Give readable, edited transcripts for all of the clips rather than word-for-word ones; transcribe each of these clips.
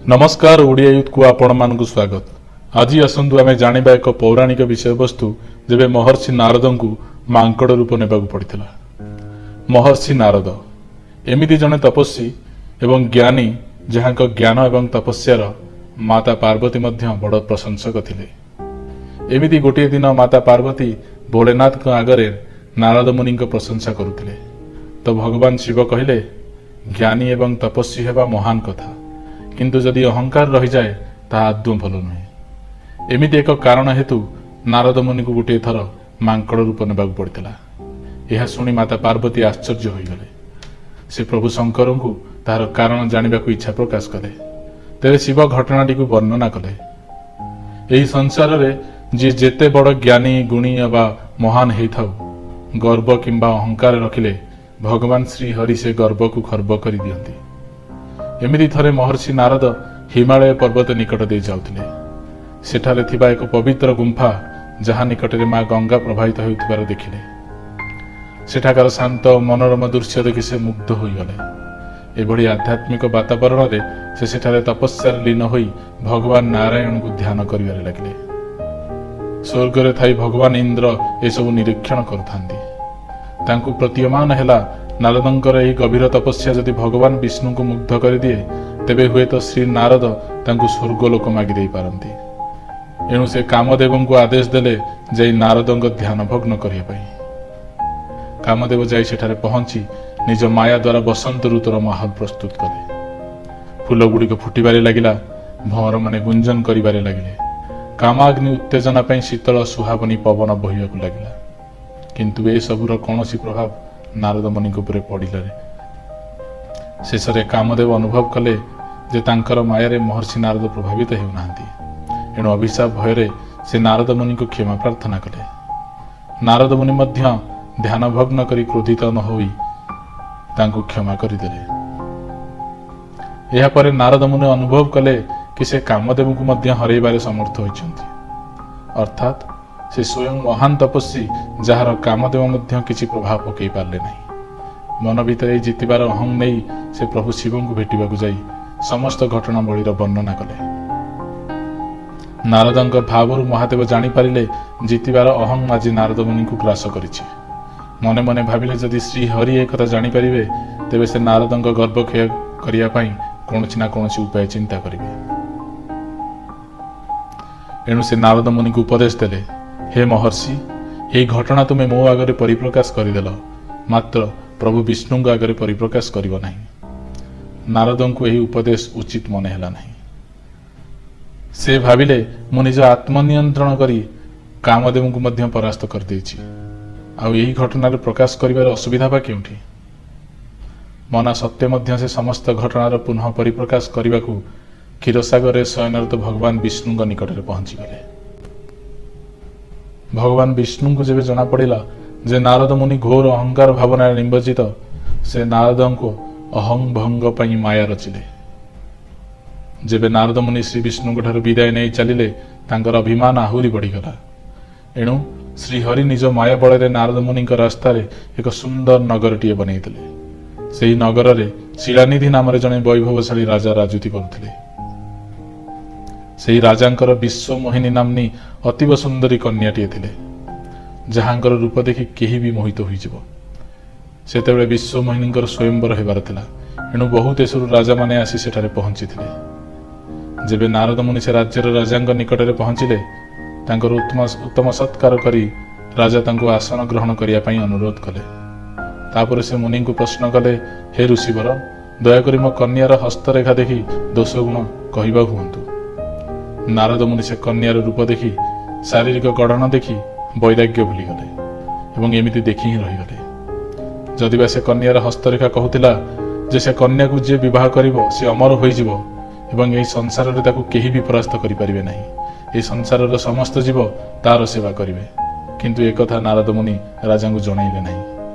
ନମସ୍କାର, ଓଡ଼ିଆ ୟୁଥକୁ ଆପଣମାନଙ୍କୁ ସ୍ୱାଗତ। ଆଜି ଆସନ୍ତୁ ଆମେ ଜାଣିବା ଏକ ପୌରାଣିକ ବିଷୟବସ୍ତୁ, ଯେବେ ମହର୍ଷି ନାରଦଙ୍କୁ ମାଙ୍କଡ଼ ରୂପ ନେବାକୁ ପଡ଼ିଥିଲା। ମହର୍ଷି ନାରଦ ଏମିତି ଜଣେ ତପସ୍ୱୀ ଏବଂ ଜ୍ଞାନୀ, ଯାହାଙ୍କ ଜ୍ଞାନ ଏବଂ ତପସ୍ୟାର ମାତା ପାର୍ବତୀ ମଧ୍ୟ ବଡ଼ ପ୍ରଶଂସକ ଥିଲେ। ଏମିତି ଗୋଟିଏ ଦିନ ମାତା ପାର୍ବତୀ ଭୋଲେନାଥଙ୍କ ଆଗରେ ନାରଦ ମୁନିଙ୍କ ପ୍ରଶଂସା କରୁଥିଲେ ତ ଭଗବାନ ଶିବ କହିଲେ, "ଜ୍ଞାନୀ ଏବଂ ତପସ୍ୱୀ ହେବା ମହାନ କଥା, କିନ୍ତୁ ଯଦି ଅହଙ୍କାର ରହିଯାଏ, ତାହା ଆଦୌ ଭଲ ନୁହେଁ।" ଏମିତି ଏକ କାରଣ ହେତୁ ନାରଦ ମୁନିଙ୍କୁ ଗୋଟିଏ ଥର ମାଙ୍କଡ଼ ରୂପ ନେବାକୁ ପଡ଼ିଥିଲା। ଏହା ଶୁଣି ମାତା ପାର୍ବତୀ ଆଶ୍ଚର୍ଯ୍ୟ ହୋଇଗଲେ। ସେ ପ୍ରଭୁ ଶଙ୍କରଙ୍କୁ ତାହାର କାରଣ ଜାଣିବାକୁ ଇଚ୍ଛା ପ୍ରକାଶ କଲେ। ତେବେ ଶିବ ଘଟଣାଟିକୁ ବର୍ଣ୍ଣନା କଲେ। ଏହି ସଂସାରରେ ଯିଏ ଯେତେ ବଡ଼ ଜ୍ଞାନୀ, ଗୁଣୀ ଅବା ମହାନ ହେଇଥାଉ, ଗର୍ବ କିମ୍ବା ଅହଙ୍କାର ରଖିଲେ ଭଗବାନ ଶ୍ରୀହରି ସେ ଗର୍ବକୁ ଖର୍ବ କରିଦିଅନ୍ତି। ଏମିତି ଥରେ ମହର୍ଷି ନାରଦ ହିମାଳୟ ପର୍ବତ ନିକଟ ଦେଇ ଯାଉଥିଲେ। ସେଠାରେ ଥିବା ଏକ ପବିତ୍ର ଗୁମ୍ଫା, ଯାହା ନିକଟରେ ମା ଗଙ୍ଗା ପ୍ରବାହିତ ହେଉଥିବାର ଦେଖିଲେ। ସେଠାକାର ଶାନ୍ତ ଓ ମନୋରମ ଦୃଶ୍ୟ ଦେଖି ସେ ମୁଗ୍ଧ ହୋଇଗଲେ। ଏଭଳି ଆଧ୍ୟାତ୍ମିକ ବାତାବରଣରେ ସେ ସେଠାରେ ତପସ୍ୟାରେ ଲୀନ ହୋଇ ଭଗବାନ ନାରାୟଣଙ୍କୁ ଧ୍ୟାନ କରିବାରେ ଲାଗିଲେ। ସ୍ୱର୍ଗରେ ଥାଇ ଭଗବାନ ଇନ୍ଦ୍ର ଏସବୁ ନିରୀକ୍ଷଣ କରୁଥାନ୍ତି। ତାଙ୍କୁ ପ୍ରତୀୟମାନ ହେଲା, ନାରଦଙ୍କର ଏହି ଗଭୀର ତପସ୍ୟା ଯଦି ଭଗବାନ ବିଷ୍ଣୁଙ୍କୁ ମୁଗ୍ଧ କରିଦିଏ, ତେବେ ହୁଏତ ଶ୍ରୀ ନାରଦ ତାଙ୍କୁ ସ୍ୱର୍ଗଲୋକ ମାଗି ଦେଇପାରନ୍ତି। ଏଣୁ ସେ କାମଦେବଙ୍କୁ ଆଦେଶ ଦେଲେ ଯାଇ ନାରଦଙ୍କ ଧ୍ୟାନ ଭଗ୍ନ କରିବା ପାଇଁ। କାମଦେବ ଯାଇ ସେଠାରେ ପହଞ୍ଚି ନିଜ ମାୟା ଦ୍ୱାରା ବସନ୍ତ ଋତୁର ମାହୋଲ ପ୍ରସ୍ତୁତ କଲେ। ଫୁଲଗୁଡ଼ିକ ଫୁଟିବାରେ ଲାଗିଲା, ଭଅଁରମାନେ ଗୁଞ୍ଜନ କରିବାରେ ଲାଗିଲେ। କାମାଗ୍ନି ଉତ୍ତେଜନା ପାଇଁ ଶୀତଳ ସୁହାବନୀ ପବନ ବହିବାକୁ ଲାଗିଲା। କିନ୍ତୁ ଏସବୁର କୌଣସି ପ୍ରଭାବ ନାରଦ ମୁନିଙ୍କ ଉପରେ ପଡ଼ିଲାନି। ଶେଷରେ କାମଦେବ ଅନୁଭବ କଲେ ଯେ ତାଙ୍କର ମାୟାରେ ମହର୍ଷି ନାରଦ ପ୍ରଭାବିତ ହେଉନାହାନ୍ତି। ଏଣୁ ଅଭିଶାପ ଭୟରେ ସେ ନାରଦ ମୁନିଙ୍କୁ କ୍ଷମା ପ୍ରାର୍ଥନା କଲେ। ନାରଦ ମୁନି ମଧ୍ୟ ଧ୍ୟାନଭଗ୍ନ କରି କ୍ରୋଧିତ ନ ହୋଇ ତାଙ୍କୁ କ୍ଷମା କରିଦେଲେ। ଏହାପରେ ନାରଦ ମୁନି ଅନୁଭବ କଲେ କି ସେ କାମଦେବଙ୍କୁ ମଧ୍ୟ ହରାଇବାରେ ସମର୍ଥ ହୋଇଛନ୍ତି। ଅର୍ଥାତ୍ ସେ ସ୍ୱୟଂ ମହାନ ତପସ୍ୱୀ, ଯାହାର କାମଦେବ ମଧ୍ୟ କିଛି ପ୍ରଭାବ ପକାଇ ପାରିଲେ ନାହିଁ। ମନ ଭିତରେ ଏହି ଜିତିବାର ଅହଂ ନେଇ ସେ ପ୍ରଭୁ ଶିବଙ୍କୁ ଭେଟିବାକୁ ଯାଇ ସମସ୍ତ ଘଟଣାବଳୀର ବର୍ଣ୍ଣନା କଲେ। ନାରଦଙ୍କ ଭାବରୁ ମହାଦେବ ଜାଣିପାରିଲେ, ଜିତିବାର ଅହଂ ଆଜି ନାରଦ ମୁନିଙ୍କୁ ଗ୍ରାସ କରିଛି। ମନେ ମନେ ଭାବିଲେ, ଯଦି ଶ୍ରୀ ହରି ଏକଥା ଜାଣିପାରିବେ, ତେବେ ସେ ନାରଦଙ୍କ ଗର୍ବ କ୍ଷୟ କରିବା ପାଇଁ କୌଣସି ନା କୌଣସି ଉପାୟ ଚିନ୍ତା କରିବେ। ଏଣୁ ସେ ନାରଦ ମୁନିଙ୍କୁ ଉପଦେଶ ଦେଲେ, "ହେ ମହର୍ଷି, ଏହି ଘଟଣା ତୁମେ ମୋ ଆଗରେ ପରିପ୍ରକାଶ କରିଦେଲ, ମାତ୍ର ପ୍ରଭୁ ବିଷ୍ଣୁଙ୍କ ଆଗରେ ପରିପ୍ରକାଶ କରିବ ନାହିଁ।" ନାରଦଙ୍କୁ ଏହି ଉପଦେଶ ଉଚିତ ମନେ ହେଲା ନାହିଁ। ସେ ଭାବିଲେ, ମୁଁ ନିଜ ଆତ୍ମନିୟନ୍ତ୍ରଣ କରି କାମଦେବଙ୍କୁ ମଧ୍ୟ ପରାସ୍ତ କରିଦେଇଛି, ଆଉ ଏହି ଘଟଣାରେ ପ୍ରକାଶ କରିବାର ଅସୁବିଧା ବା କେଉଁଠି? ମନା ସତ୍ତ୍ୱେ ମଧ୍ୟ ସେ ସମସ୍ତ ଘଟଣାର ପୁନଃ ପରିପ୍ରକାଶ କରିବାକୁ କ୍ଷୀରସାଗରରେ ଶୟନରତ ଭଗବାନ ବିଷ୍ଣୁଙ୍କ ନିକଟରେ ପହଞ୍ଚିଗଲେ। ଭଗବାନ ବିଷ୍ଣୁଙ୍କୁ ଯେବେ ଜଣାପଡ଼ିଲା ଯେ ନାରଦ ମୁନି ଘୋର ଅହଙ୍କାର ଭାବନାରେ ନିମଜ୍ଜିତ, ସେ ନାରଦଙ୍କୁ ଅହଂ ଭଙ୍ଗ ପାଇଁ ମାୟା ରଚିଲେ। ଯେବେ ନାରଦ ମୁନି ଶ୍ରୀ ବିଷ୍ଣୁଙ୍କ ଠାରୁ ବିଦାୟ ନେଇ ଚାଲିଲେ, ତାଙ୍କର ଅଭିମାନ ଆହୁରି ବଢ଼ିଗଲା। ଏଣୁ ଶ୍ରୀହରି ନିଜ ମାୟା ବଳରେ ନାରଦ ମୁନିଙ୍କ ରାସ୍ତାରେ ଏକ ସୁନ୍ଦର ନଗରଟିଏ ବନେଇଦେଲେ। ସେହି ନଗରରେ ଶିଳାନିଧି ନାମରେ ଜଣେ ବୈଭବଶାଳୀ ରାଜା ରାଜୁତି କରୁଥିଲେ। ସେହି ରାଜାଙ୍କର ବିଶ୍ୱମୋହିନୀ ନାମ୍ନୀ ଅତୀବ ସୁନ୍ଦରୀ କନ୍ୟାଟିଏ ଥିଲେ, ଯାହାଙ୍କର ରୂପ ଦେଖି କେହି ବି ମୋହିତ ହୋଇଯିବ। ସେତେବେଳେ ବିଶ୍ୱମୋହିନୀଙ୍କର ସ୍ୱୟଂବର ହେବାର ଥିଲା। ଏଣୁ ବହୁ ଦେଶରୁ ରାଜାମାନେ ଆସି ସେଠାରେ ପହଞ୍ଚିଥିଲେ। ଯେବେ ନାରଦ ମୁନି ସେ ରାଜ୍ୟର ରାଜାଙ୍କ ନିକଟରେ ପହଞ୍ଚିଲେ, ତାଙ୍କର ଉତ୍ତମ ଉତ୍ତମ ସତ୍କାର କରି ରାଜା ତାଙ୍କୁ ଆସନ ଗ୍ରହଣ କରିବା ପାଇଁ ଅନୁରୋଧ କଲେ। ତାପରେ ସେ ମୁନିଙ୍କୁ ପ୍ରଶ୍ନ କଲେ, "ହେ ଋଷିବର, ଦୟାକରି ମୋ କନ୍ୟାର ହସ୍ତରେଖା ଦେଖି ଦୋଷଗୁଣ କହିବା ହୁଅନ୍ତୁ।" ନାରଦ ମୁନି ସେ କନ୍ୟାର ରୂପ ଦେଖି, ଶାରୀରିକ ଗଢ଼ଣ ଦେଖି ବୈରାଗ୍ୟ ଭୁଲିଗଲେ ଏବଂ ଏମିତି ଦେଖି ହିଁ ରହିଗଲେ। ଯଦିବା ସେ କନ୍ୟାର ହସ୍ତରେଖା କହୁଥିଲା ଯେ ସେ କନ୍ୟାକୁ ଯିଏ ବିବାହ କରିବ, ସେ ଅମର ହୋଇଯିବ ଏବଂ ଏହି ସଂସାରରେ ତାକୁ କେହି ବି ପରାସ୍ତ କରିପାରିବେ ନାହିଁ, ଏହି ସଂସାରର ସମସ୍ତ ଜୀବ ତାର ସେବା କରିବେ, କିନ୍ତୁ ଏକଥା ନାରଦ ମୁନି ରାଜାଙ୍କୁ ଜଣାଇଲେ ନାହିଁ।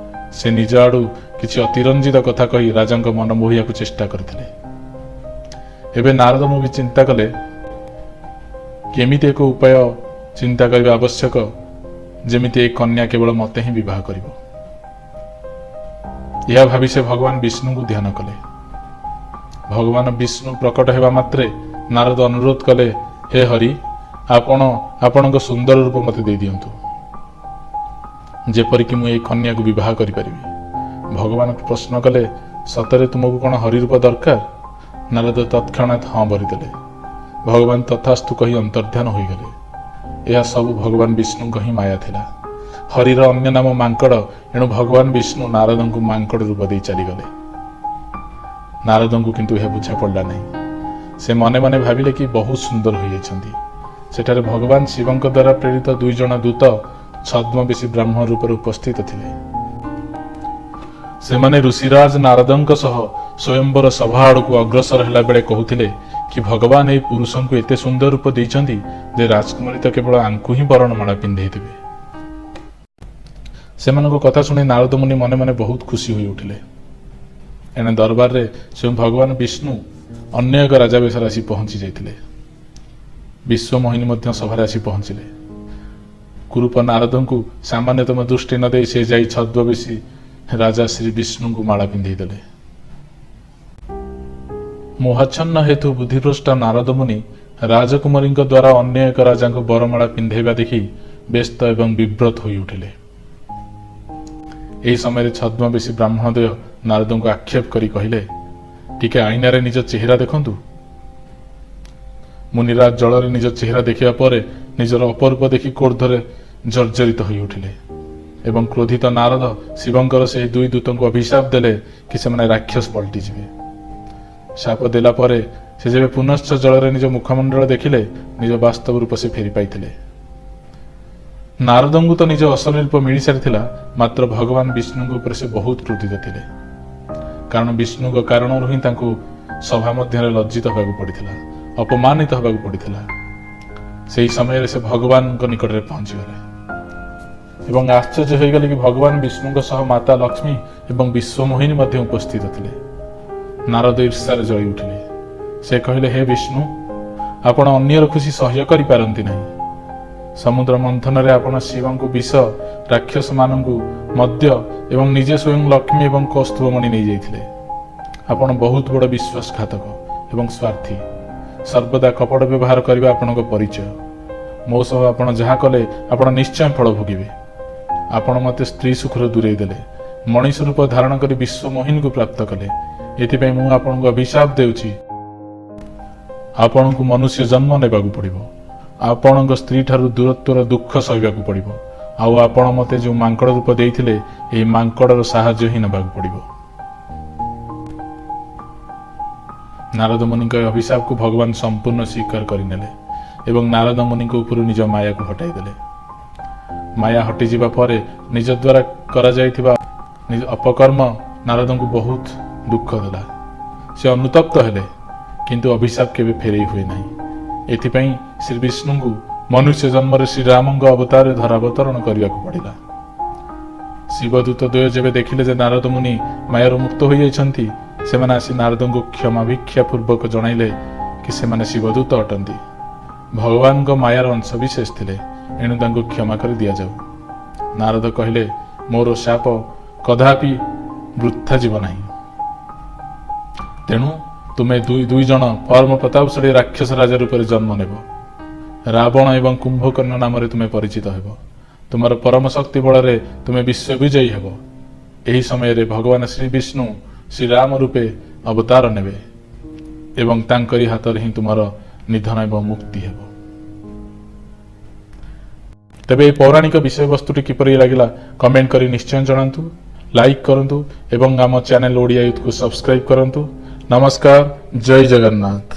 ସେ ନିଜ ଆଡ଼ୁ କିଛି ଅତିରଞ୍ଜିତ କଥା କହି ରାଜାଙ୍କ ମନ ମୋହିବାକୁ ଚେଷ୍ଟା କରିଥିଲେ। ଏବେ ନାରଦ ମୁନି ଚିନ୍ତା କଲେ, କେମିତି ଏକ ଉପାୟ ଚିନ୍ତା କରିବା ଆବଶ୍ୟକ, ଯେମିତି ଏ କନ୍ୟା କେବଳ ମୋତେ ହିଁ ବିବାହ କରିବ। ଏହା ଭାବି ସେ ଭଗବାନ ବିଷ୍ଣୁଙ୍କୁ ଧ୍ୟାନ କଲେ। ଭଗବାନ ବିଷ୍ଣୁ ପ୍ରକଟ ହେବା ମାତ୍ରେ ନାରଦ ଅନୁରୋଧ କଲେ, ହେ ହରି, ଆପଣ ଆପଣଙ୍କ ସୁନ୍ଦର ରୂପ ମୋତେ ଦେଇଦିଅନ୍ତୁ, ଯେପରିକି ମୁଁ ଏହି କନ୍ୟାକୁ ବିବାହ କରିପାରିବି। ଭଗବାନ ପ୍ରଶ୍ନ କଲେ, ସତରେ ତୁମକୁ କ'ଣ ହରି ରୂପ ଦରକାର? ନାରଦ ତତ୍କ୍ଷଣାତ୍ ହଁ ଭରିଦେଲେ। ଭଗବାନ ତଥାସ୍ତୁ କହି ଅନ୍ତର୍ଧ୍ୟାନ ହୋଇଗଲେ। ଏହା ସବୁ ଭଗବାନ ବିଷ୍ଣୁଙ୍କ ହିଁ ମାୟା ଥିଲା। ହରିର ଅନ୍ୟ ନାମ ମାଙ୍କଡ଼, ଏଣୁ ଭଗବାନ ବିଷ୍ଣୁ ନାରଦଙ୍କୁ ମାଙ୍କଡ଼ ରୂପ ଦେଇ ଚାଲିଗଲେ। ନାରଦଙ୍କୁ କିନ୍ତୁ ଏହା ବୁଝା ପଡ଼ିଲା ନାହିଁ। ସେ ମନେ ମନେ ଭାବିଲେ କି ବହୁତ ସୁନ୍ଦର ହୋଇଯାଇଛନ୍ତି। ସେଠାରେ ଭଗବାନ ଶିବଙ୍କ ଦ୍ୱାରା ପ୍ରେରିତ 2 ଜଣ ଦୂତ ଛଦ୍ମବେଶୀ ବ୍ରାହ୍ମଣ ରୂପରେ ଉପସ୍ଥିତ ଥିଲେ। ସେମାନେ ଋଷିରାଜ ନାରଦଙ୍କ ସହ ସ୍ୱୟଂବର ସଭା ଆଡ଼କୁ ଅଗ୍ରସର ହେଲା ବେଳେ କହୁଥିଲେ କି ଭଗବାନ ଏହି ପୁରୁଷଙ୍କୁ ଏତେ ସୁନ୍ଦର ରୂପ ଦେଇଛନ୍ତି ଯେ ରାଜକୁମାରୀ ତ କେବଳ ଆଙ୍କୁ ହିଁ ବରଣମାଳା ପିନ୍ଧେଇ ଦେବେ। ସେମାନଙ୍କ କଥା ଶୁଣି ନାରଦ ମୁନି ମନେ ମନେ ବହୁତ ଖୁସି ହୋଇ ଉଠିଲେ। ଏଣେ ଦରବାରରେ ସ୍ୱୟଂ ଭଗବାନ ବିଷ୍ଣୁ ଅନ୍ୟ ଏକ ରାଜା ବେଶରେ ଆସି ପହଞ୍ଚି ଯାଇଥିଲେ। ବିଶ୍ୱମୋହିନୀ ମଧ୍ୟ ସଭାରେ ଆସି ପହଞ୍ଚିଲେ। କୁରୂପ ନାରଦଙ୍କୁ ସାମାନ୍ୟତମ ଦୃଷ୍ଟି ନ ଦେଇ ସେ ଯାଇ ଛଦ୍ମବେଶୀ ରାଜା ଶ୍ରୀ ବିଷ୍ଣୁଙ୍କୁ ମାଳା ପିନ୍ଧେଇ ଦେଲେ। ମୋହାଚ୍ଛନ୍ନ ହେତୁ ବୁଦ୍ଧିଭ୍ରଷ୍ଟ ନାରଦ ମୁନି ରାଜକୁମାରୀଙ୍କ ଦ୍ୱାରା ଅନ୍ୟ ଏକ ରାଜାଙ୍କୁ ବରମାଳା ପିନ୍ଧେଇବା ଦେଖି ବ୍ୟସ୍ତ ଏବଂ ବିବ୍ରତ ହୋଇ ଉଠିଲେ। ଏହି ସମୟରେ ଛଦ୍ମବେଶୀ ବ୍ରାହ୍ମଣଦ୍ୱୟ ନାରଦଙ୍କୁ ଆକ୍ଷେପ କରି କହିଲେ, ଟିକେ ଆଇନାରେ ନିଜ ଚେହେରା ଦେଖନ୍ତୁ। ମୁନିରାଜ ଜଳରେ ନିଜ ଚେହେରା ଦେଖିବା ପରେ ନିଜର ଅପରୂପ ଦେଖି କ୍ରୋଧରେ ଜର୍ଜରିତ ହୋଇ ଉଠିଲେ ଏବଂ କ୍ରୋଧିତ ନାରଦ ଶିବଙ୍କର ସେହି ଦୁଇ ଦୂତଙ୍କୁ ଅଭିଶାପ ଦେଲେ କି ସେମାନେ ରାକ୍ଷସ ପଲଟିଯିବେ। ଶାପ ଦେଲା ପରେ ସେ ଯେବେ ପୁନଶ୍ଚ ଜଳରେ ନିଜ ମୁଖମଣ୍ଡଳ ଦେଖିଲେ, ନିଜ ବାସ୍ତବ ରୂପ ସେ ଫେରି ପାଇଥିଲେ। ନାରଦଙ୍କୁ ତ ନିଜ ଅସଲି ରୂପ ମିଳିସାରିଥିଲା, ମାତ୍ର ଭଗବାନ ବିଷ୍ଣୁଙ୍କ ଉପରେ ସେ ବହୁତ କ୍ରୋଧିତ ଥିଲେ, କାରଣ ବିଷ୍ଣୁଙ୍କ କାରଣରୁ ହିଁ ତାଙ୍କୁ ସଭା ମଧ୍ୟରେ ଲଜ୍ଜିତ ହେବାକୁ ପଡ଼ିଥିଲା, ଅପମାନିତ ହେବାକୁ ପଡ଼ିଥିଲା। ସେହି ସମୟରେ ସେ ଭଗବାନଙ୍କ ନିକଟରେ ପହଞ୍ଚିଗଲେ ଏବଂ ଆଶ୍ଚର୍ଯ୍ୟ ହୋଇଗଲେ କି ଭଗବାନ ବିଷ୍ଣୁଙ୍କ ସହ ମାତା ଲକ୍ଷ୍ମୀ ଏବଂ ବିଶ୍ୱମୋହିନୀ ମଧ୍ୟ ଉପସ୍ଥିତ ଥିଲେ। ନାରଦ ଈର୍ଷାରେ ଜଳି ଉଠିଲେ। ସେ କହିଲେ, ହେ ବିଷ୍ଣୁ, ଆପଣ ଅନ୍ୟର ଖୁସି ସହ୍ୟ କରିପାରନ୍ତି ନାହିଁ। ସମୁଦ୍ର ମନ୍ଥନରେ ଆପଣ ଶିବଙ୍କୁ ବିଷ, ରାକ୍ଷସମାନଙ୍କୁ ମଦ୍ୟ ଏବଂ ନିଜେ ସ୍ୱୟଂ ଲକ୍ଷ୍ମୀ ଏବଂ କୌସ୍ତୁଭମଣି ନେଇଯାଇଥିଲେ। ଆପଣ ବହୁତ ବଡ଼ ବିଶ୍ୱାସଘାତକ ଏବଂ ସ୍ୱାର୍ଥୀ। ସର୍ବଦା କପଟ ବ୍ୟବହାର କରିବା ଆପଣଙ୍କ ପରିଚୟ। ମୋ ସହ ଆପଣ ଯାହା କଲେ, ଆପଣ ନିଶ୍ଚୟ ଫଳ ଭୋଗିବେ। ଆପଣ ମୋତେ ସ୍ତ୍ରୀ ସୁଖରୁ ଦୂରେଇ ଦେଲେ, ମଣିଷ ରୂପ ଧାରଣ କରି ବିଶ୍ୱମୋହିନୀକୁ ପ୍ରାପ୍ତ କଲେ। ଏଥିପାଇଁ ମୁଁ ଆପଣଙ୍କୁ ଅଭିଶାପ ଦେଉଛି, ଆପଣଙ୍କୁ ମନୁଷ୍ୟ ଜନ୍ମ ନେବାକୁ ପଡ଼ିବ, ଆପଣଙ୍କ ସ୍ତ୍ରୀଠାରୁ ଦୂରତ୍ୱର ଦୁଃଖ ସହିବାକୁ ପଡ଼ିବ, ଆଉ ଆପଣ ମୋତେ ଯେଉଁ ମାଙ୍କଡ଼ ରୂପ ଦେଇଥିଲେ, ଏହି ମାଙ୍କଡ଼ର ସାହାଯ୍ୟ ହିଁ ନେବାକୁ ପଡ଼ିବ। ନାରଦ ମୁନିଙ୍କ ଏହି ଅଭିଶାପକୁ ଭଗବାନ ସମ୍ପୂର୍ଣ୍ଣ ସ୍ୱୀକାର କରିନେଲେ ଏବଂ ନାରଦ ମୁନିଙ୍କ ଉପରୁ ନିଜ ମାୟାକୁ ହଟାଇ ଦେଲେ। ମାୟା ହଟିଯିବା ପରେ ନିଜ ଦ୍ୱାରା କରାଯାଇଥିବା ନିଜ ଅପକର୍ମ ନାରଦଙ୍କୁ ବହୁତ ଦୁଃଖ ଦେଲା। ସେ ଅନୁତପ୍ତ ହେଲେ, କିନ୍ତୁ ଅଭିଶାପ କେବେ ଫେରେଇ ହୁଏ ନାହିଁ। ଏଥିପାଇଁ ଶ୍ରୀ ବିଷ୍ଣୁଙ୍କୁ ମନୁଷ୍ୟ ଜନ୍ମରେ ଶ୍ରୀରାମଙ୍କ ଅବତାରରେ ଧରାବତରଣ କରିବାକୁ ପଡ଼ିଲା। ଶିବଦୂତ ଦ୍ୱୟ ଯେବେ ଦେଖିଲେ ଯେ ନାରଦ ମୁନି ମାୟାରୁ ମୁକ୍ତ ହୋଇଯାଇଛନ୍ତି, ସେମାନେ ଆସି ନାରଦଙ୍କୁ କ୍ଷମା ଭିକ୍ଷା ପୂର୍ବକ ଜଣାଇଲେ କି ସେମାନେ ଶିବଦୂତ ଅଟନ୍ତି, ଭଗବାନଙ୍କ ମାୟାର ଅଂଶ ବିଶେଷ ଥିଲେ, ଏଣୁ ତାଙ୍କୁ କ୍ଷମା କରି ଦିଆଯାଉ। ନାରଦ କହିଲେ, ମୋର ଶାପ କଦାପି ବୃଥା ଯିବ ନାହିଁ। ତେଣୁ ତୁମେ ଦୁଇ ଦୁଇ ଜଣ ପରମ ପ୍ରତାପଶାଳୀ ରାକ୍ଷସ ରାଜା ରୂପରେ ଜନ୍ମ ନେବ। ରାବଣ ଏବଂ କୁମ୍ଭକର୍ଣ୍ଣ ନାମରେ ତୁମେ ପରିଚିତ ହେବ। ତୁମର ପରମ ଶକ୍ତି ବଳରେ ତୁମେ ବିଶ୍ୱ ବିଜୟୀ ହେବ। ଏହି ସମୟରେ ଭଗବାନ ଶ୍ରୀ ବିଷ୍ଣୁ ଶ୍ରୀରାମ ରୂପେ ଅବତାର ନେବେ ଏବଂ ତାଙ୍କରି ହାତରେ ହିଁ ତୁମର ନିଧନ ଏବଂ ମୁକ୍ତି ହେବ। ତେବେ ଏହି ପୌରାଣିକ ବିଷୟବସ୍ତୁଟି କିପରି ଲାଗିଲା, କମେଣ୍ଟ କରି ନିଶ୍ଚୟ ଜଣାନ୍ତୁ। ଲାଇକ୍ କରନ୍ତୁ ଏବଂ ଆମ ଚ୍ୟାନେଲ ଓଡ଼ିଆ ୟୁଥକୁ ସବସ୍କ୍ରାଇବ୍ କରନ୍ତୁ। ନମସ୍କାର, ଜୟ ଜଗନ୍ନାଥ।